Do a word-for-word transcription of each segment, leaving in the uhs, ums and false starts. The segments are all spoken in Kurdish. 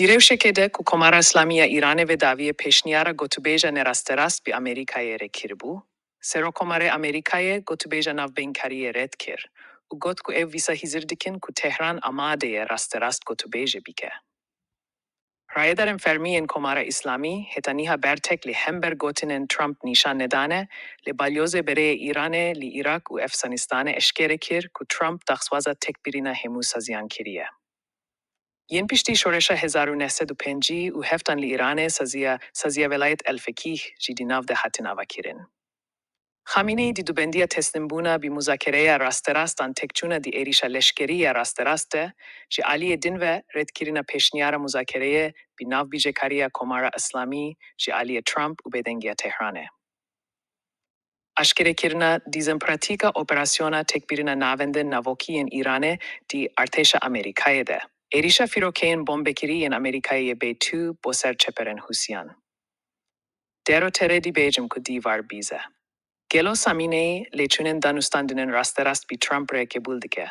Di rewşekê de ku Komara Îslamî ya Îranê vê dawiyê pêşniyara gotûbêja nerasterast bi Amerîkayê re kiribû, Serokkomarê Amerîkayê gotûbêja navbeynkariye red kir û got ku ew wisa hizir dikin ku Tehran amade ye rasterast gotûbêjê bike. Rayedarên fermî yên Komara Îslamî heta niha bertek li hember gotinên Trump nîşan nedane, lê balyozê bereyê Îranê li Îraq û Efxanistanê eşkere kir ku Trump daxwaza tekbirîna hemû saziyan kiriye. Yên piştî şoreşa hezar û neh sed û pêncî û heftan li Îranê saziya, saziya Velayet el Fekîh jî di nav de hatin avakirin. Xamîneyî di dubendiya teslîmbûna bi muzakereya rasterast an tekçûna di êrîşa leşkerî ya rasterast de ji aliyê din ve redkirina pêşniyara muzakereyê bi nav bicekariya Komara Îslamî ji aliyê Trump û bêdengiya Tehranê. Aşkerekirina dîzên pratîka operasyona tekbirîna navendên navokî yên Îranê di artêşa Amerîkayê de. Êrîşa fîrokeyên bombekirî yên Amerîkayê yê B two bo ser çeperên Hûsiyan. Dero tere dibêjim ku dîvar bîze. Gelo Samîneyî lêçûnên danûstandinên rasterast bi Trump re qebûl dike?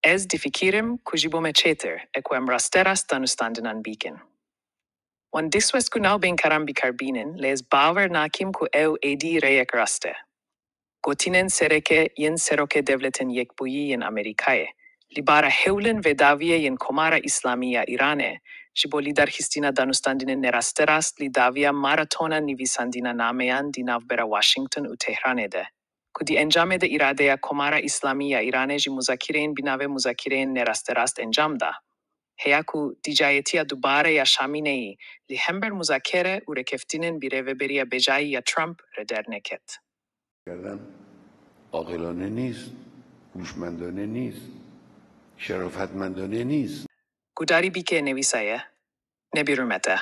Ez difikirim ku ji bo me çêtir e ku em rasterast danûstandinan bikin. Wan dixwest ku navbeynkar bînin, lê ez bawer nakim ku ew êdî rêyek rast e. Gotinên sereke yên Serokê Dewletên Yekbûyî yên Amerîkayê li bara hewlên vê dawiyê yên Komara Îslamî ya Îranê ji bo lidarxistina danûstandinên nerasterast li dawiya maratona nivîsandina nameyan di navbera Washington û Tehranê de, ku di encamê de îradeya Komara Îslamî ya Îranê ji muzakireyên bi navê muzakireyên nerasterast encam da, heya ku dicayetiya dubare ya Şamîneyî li hember muzakere û rêkeftinên bi rêveberiya bêcayî ya Trump re derneket. کردن عاقلانه نیست، هوشمندانه نیست، شرافتمندانه نیست. Guhdarî bike, nivîsaye, ne bi rûmet e.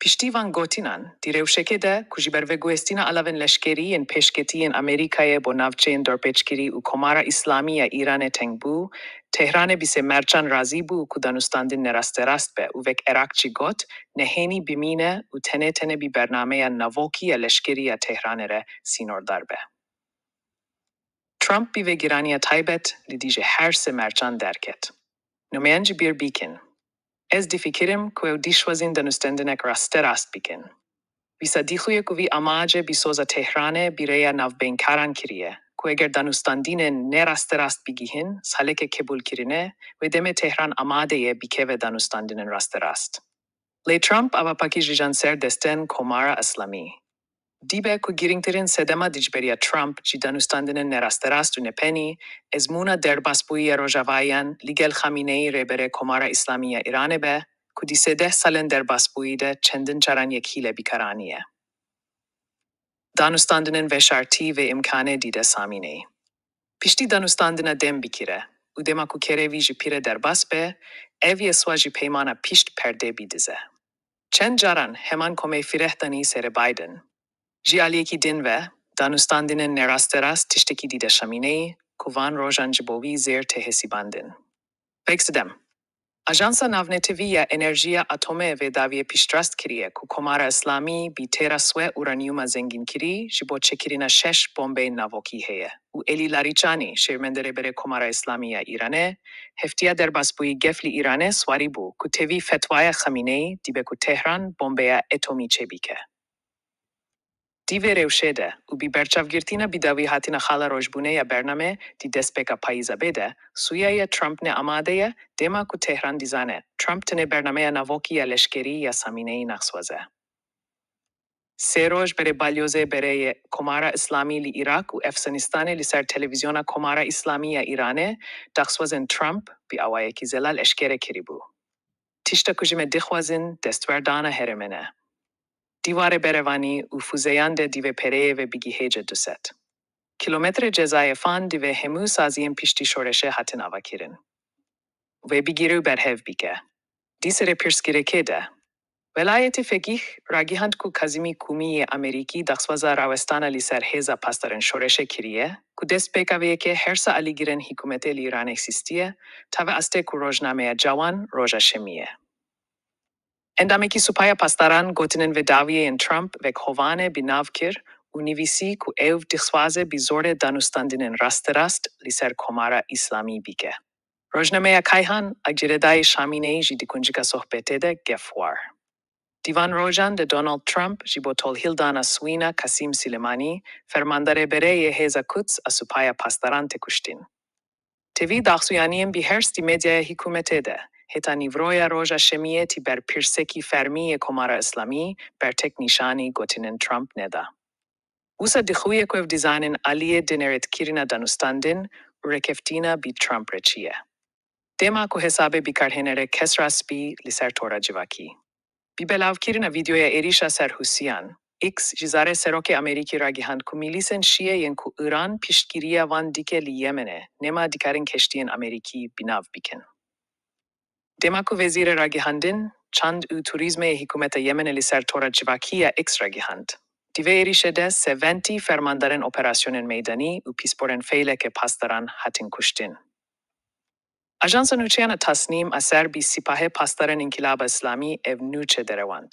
Piştî van gotinan, di rewşekê de ku ji ber veguhestina alavên leşkerî yên pêşketî yên Amerîkayê bo navçeyên dorpêçkirî û Komara Îslamî ya Îranê teng bû, Tehranê bi sê mercan razî bû ku danûstandin nerasterast be û wek Iraq jî got, nehênî bimîne û tenê tenê bi bernameya navokî ya leşkerî ya Tehranê re sînordar be. Trump bi vê giraniya taybet li dijî her sê mercan derket. Numeyan ji bîr bikin. Ez difikirim ku ew dişwazin danûstandinek rasterast bikin. Wisa dixuye ku vî amace bi soza Tehranê bi rêya navbeynkaran kiriye, ku eger danûstandinên nerasterast bigihin saleke qebûlkirine, wê demê Tehran amade ye bikeve danûstandinên rasterast. Lê Trump ava pakî jijan ser destên Komara Îslamî. Dibe ku girîngtirîn sedema dijberiya Trump ji danûstandinên nerasterast û nepenî ezmûna derbasbûyî ya Rojavayan li gel Xamîneyî rêberê Komara Îslamî ya Îranê be, ku di sê deh salên derbasbûyî de çendin caran yekhîle bi kar aniye. Danûstandinên veşartî vê îmkanê dide Samîneyî. Piştî danûstandina dem bikire û dema ku kerê vî ji pîre derbas be, ev yê siwa ji peymana pişt perdê bidize. Çend caran heman komê fireh danî serê Biden. Ji aliyekî din ve, danûstandinên nerasterast tiştekî dide Şamîneyî ku van rojan ji bo wî zêr tê hesibandin. Pêk sedem. Ajansa Navnetewî ya Enerjiya Atomê vê dawiyê piştrast kiriye ku Komara Îslamî bi têra swe uranyuma zengînkirî ji bo çêkirina şeş bombeyên navokî heye û Elî Larîçanî, şêrmendê rêberê Komara Îslamî ya Îranê, heftiya derbasbûyî gef li Îranê siwarî bû ku tevî fetwaya Xamîneyî dibe ku Tehran bombeya etomî çêbike. Di vê rewşê de û bi berçavgirtina bi dawî hatina xala rojbûnê ya bername di destpêka payîza bê de, sûya ye Trump ne amade ye, dema ku Tehran dizane Trump tenê bernameya navokî ya leşkerî ya Samîneyî naxwaze. Sê roj berê balyozê bereyê Komara Îslamî li Îraq û Efxanistanê li ser televîzyona Komara Îslamî ya Îranê daxwazên Trump bi awayekî zelal eşkere kiribû. Tişta ku ji me dixwazin destwerdana herêmê ne. Di warê berevanî û fuzeyan de divê pereyê ve bigihêje du sed kilometre cezayê fan divê hemû saziyên piştî şoreşê hatin avakirin. Vê bigire û berhev bike. Di serê pirsgirêkê de, Welayetê Fekîh ragihand ku Kazimî Kûmî yê Amerîkî daxwaza rawestana li ser hêza pasdarên şoreşê kiriye, ku destpêka vê yekê hersa alîgirên hikûmetê li Îranê sistiye, ta ve astê ku rojnameya Cawan roja Şemiyê. Endamekî Supaya Pasdaran gotinên vê dawiyê yên Trump wek hovane bi nav kir û nivîsî ku ew dixwaze bi zorê danûstandinên rasterast li ser Komara Îslamî bike. Rojnameya Kayhan a girêdayî Şamîneyî jî di kuncika sohbetê de gef war. Di van rojan de Donald Trump ji bo tolhîldana swîna Kasîm Silêmanî, fermandarê berê yê Hêza Quds a Supaya Pasdaran tê kuştin. Tevî daxuyaniyên bi hers di medyaya hikûmetê de, heta nîvroya roja Şemiyê tî berpirsekî fermî yê Komara Îslamî bertek nîşanî gotinên Trump neda. Wisa dixuye ku ev dizanin aliyê dinêrêtkirina danûstandin û rêkeftina bi Trump re çi ye. Dema ku hesabê bikarhênerê kes rast bî li ser tora civakî. Bi belavkirina vîdeoya êrîşa ser Hûsiyan, X ji zarê serokê Amerîkî ragihand ku mîlîsên Şîe yên ku Îran piştgiriya wan dike li Yemenê, nema dikarin keştiyên Amerîkî bi nav bikin. Dema ku wezîrê ragihandin, çand û turîzmê yê hikûmeta Yemenê li ser tora civakî ya X ragihand. Di vê êrîşê de seventî fermandarên operasyonên meydanî û pîsporên feyleke pasdaran hatin kuştin. Ajansa nûçeyan a Tasnîm a ser bi Sipahê Pasdarên Înkîlaba Îslamî ev nûçe derewand.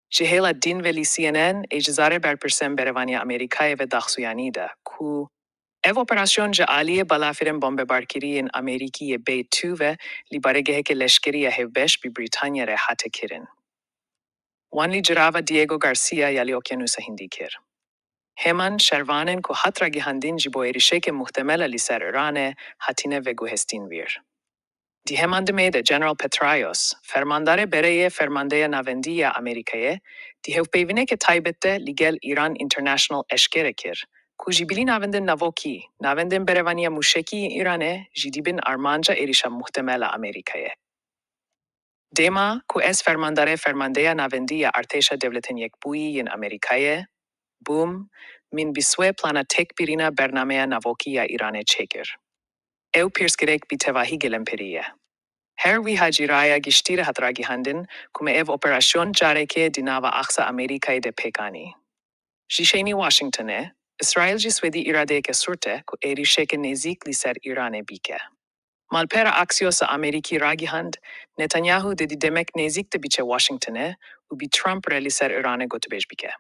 Ji hêla din ve li C N N ê ji zarê berpirsên berevaniya Amerîkayê ve daxuyanî da ku ev operasyon ji aliyê balafirên bombebarkirî yên Amerîkî yê B two ve li baregeheke leşkerî ya hevbeş bi Brîtanya re hate kirin. Wan li cirava Diego Garcia ya li Okyanusa Hindî kir. Heman şervanên ku hat ragihandin ji bo êrişeke muhtemel a li ser Îranê hatine veguhestin vir. Di heman demê de General Petraeus, fermandarê berê yê Fermandeya Navendî ya Amerîkayê, di hevpeyvîneke taybet de li gel Iran International eşkere kir ku ji bilî navendên navokî, navendên berevaniya mûşekî yên Îranê jî dibin armanca êrişa muhtemel a Amerîkayê. Dema ku ez fermandarê Fermandeya Navendî ya Artêşa Dewletên Yekbûyî yên Amerîkayê bûm, min bi swê plana têkbirina bernameya navokî ya Îranê çêkir. Ew pirsgirêk bi tevahî gelemperî ye. Her wiha jî raya giştî re hat ragihandin ku me ev operasyon careke di nava axsa Amerîkayê de pêk anî. Ji şênî Washingtonê, Îsraîl ji Swêdî îradeyeke sûrt e ku êrîşeke nêzîk li ser Îranê bike. Malpera Axios a Amerîkî ragihand, Netanyahu dê di demek nêzîk de biçe Washingtonê û bi Trump re li ser Îranê gotûbêj bike.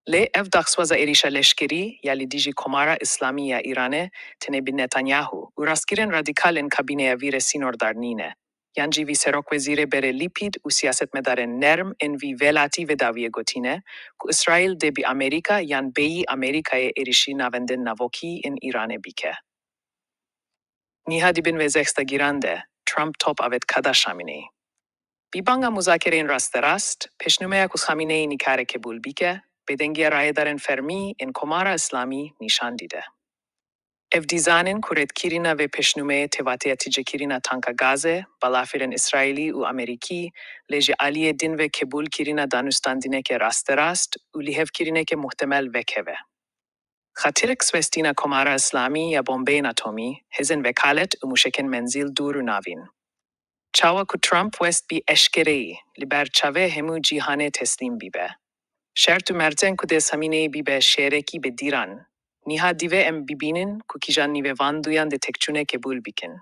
Lê ev daxwaza êrîşa leşkerî ya li dijî Komara Îslamî ya Îranê tenê bi Netanyahu û rastgirên radîkal ên kabîneya vî re sînordar nîne. Yan jî vî serokwezîrê berê Lîpîd û siyasetmedarên nerm ên vî welatî vê dawiyê gotîne ku Îsraîl dê bi Amerîka yan bêyî Amerîkayê êrîşî navendên navokî ên Îranê bike. Niha di bin vê zexta giran de Trump top avêt kada Şamîneyî. Bi banga muzakereyên rasterast, pêşnûmeya ku Xamîneyî nikare qebûl bike, bêdengiya rayedarên fermî ên Komara Îslamî nîşan dide. Ev dizanin ku rêdkirina vê pêşnûmeyê têvateya tîcekirina tanka gazê, balafirên Îsraîlî û Amerîkî, lê ji aliyê din ve qebûlkirina danûstandineke rasterast û lihevkirineke muhtemel vekeve. Xatirek swestina Komara Îslamî ya bombeyên atomî, hêzên vekalet û mûşekên menzîl dûr û navîn. Çawa ku Trump west bi eşkereyî li ber çavê hemû cîhanê teslîm bibe. Şert û mercên ku dê Xamîneyî bibe şêrekî bi dîran. Niha divê em bibînin ku kîjan nîvê van duyan dê têkçûnê qebûl bikin.